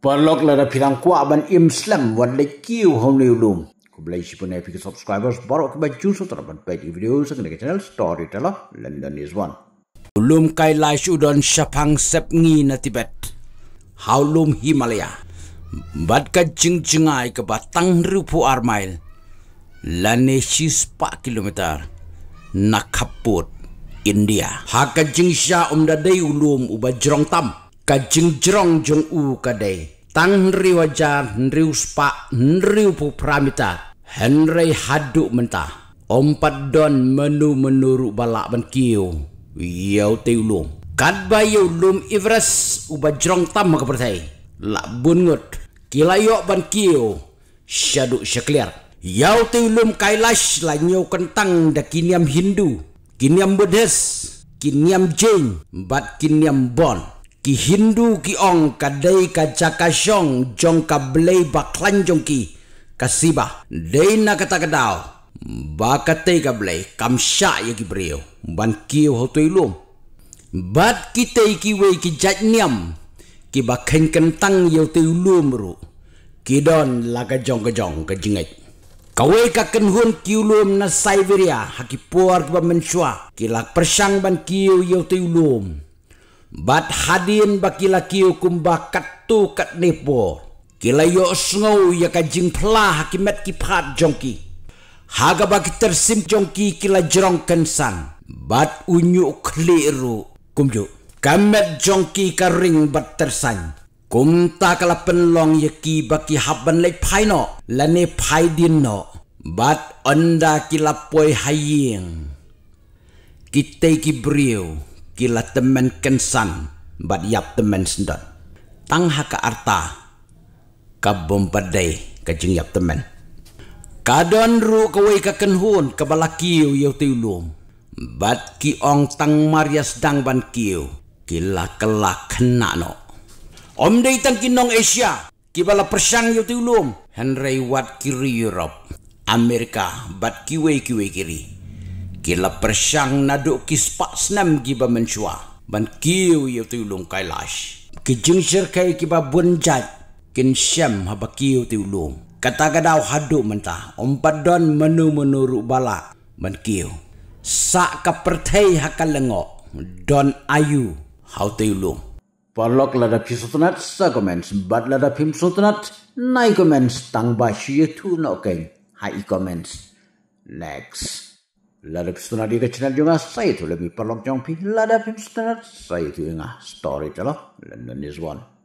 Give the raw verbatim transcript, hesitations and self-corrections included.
Paralok, lada phi dang kwah ban im slem wat leit kiew ha une u lum, khublei shibun ïa phi ki subscribers baroh kiba ju sngewtynnat ban peit ïa ki video sa kane ka channel Storyteller London is One. U lum Kailash u don shaphang sepngi na Tibet, ha u lum Himalaya, bad ka jingjngai kaba tang hynriewphew ar mail lane shispah kilometer na khappud India. Ha ka jingshisha, um da dei u lum uba jrong tam. Ka jingjrong jong u ka dei tang hynriew hajar hynriew spah hynriewphew phra meter, hynrei haduh mynta ym pat don mano mano ruh ba lah ban kiew ïa utei u lum. Katba ïa u lum Everest uba jrong tam ha ka pyrthei la bun ngut ki la ïoh ban kiew shaduh shakliar. Ïa utei u lum Kailash la ñiew kyntang da ki niam Hindu, ki niam Buddhist, ki niam Jain bad ki niam Bon. Ki Hindu ki ong ka dei ka jaka shong jong ka blei bakhlaiñ jong ki, ka Shiva. Dei na kata ka daw ba katei ka blei kam shah ïa ki briew ban kiew ha utei u lum. Bad kitei kiwei ki jait niam kiba kheiñ kyntang ïa utei u lum ruh ki don la ka jong ka jong ka jingngeit. Kawei ka kynhun kiew lum na Siberia ha ki por kiba mynshuwa ki la pyrshang ban kiew ïa utei u lum. Bad hadien ba ki la kiew kumba katto katne por, ki la ïohsngew ïa ka jingphla ha ki met ki phad jong ki, ha kaba ki tyrsim jong ki ki la jrong kynsan. Bad u ñiuh khlieh ruh kumjuh, ka met jong ki ka ring bad tyrsan. Kumta ka la pynlong ïa ki ba ki hap ban leit phai noh lane phai dien noh. Bad ynda ki la poi ha ïing, kitei ki briew ki la tymmen kynsan bad ïap tymmen syndon. Tang ha ka rta ka bym pat dei ka jingïap tymmen. Ka don ruh kawei ka kynhun kaba la kiew ïa utei u lum. Bad ki ong tang mar ïa sdang ban kiew, ki la kylla khynnah noh. Ym dei tang ki nong Asia kiba la pyrshang ïa utei u lum, hynrei wat ki ri Europe, Amerika bad kiwei kiwei ki ri, ki la pyrshang naduh ki spah snem kiba mynshuwa ban kiew ïa utei u lum Kailash. Ki jingshyrkhei kiba bun jait kin shem haba kiew utei u lum. Kata ka daw haduh mynta ym pat don mano mano ruh ba lah ban kiew. Sah ka pyrthei ha ka lyngngoh don aïu ha utei u lum. Paralok, lada phi sngewtynnat sa comments, bad lada phim sngewtynnat nai comments, tang ba shu ïathuh noh kein ha i comments. Next. Lada phi sngewtynnat ïa ka channel jong nga, sa ïathuh lem ïa i paralok jong phi. Lada phim sngewtynnat, sa ïathuh ïa nga. Storyteller London is One.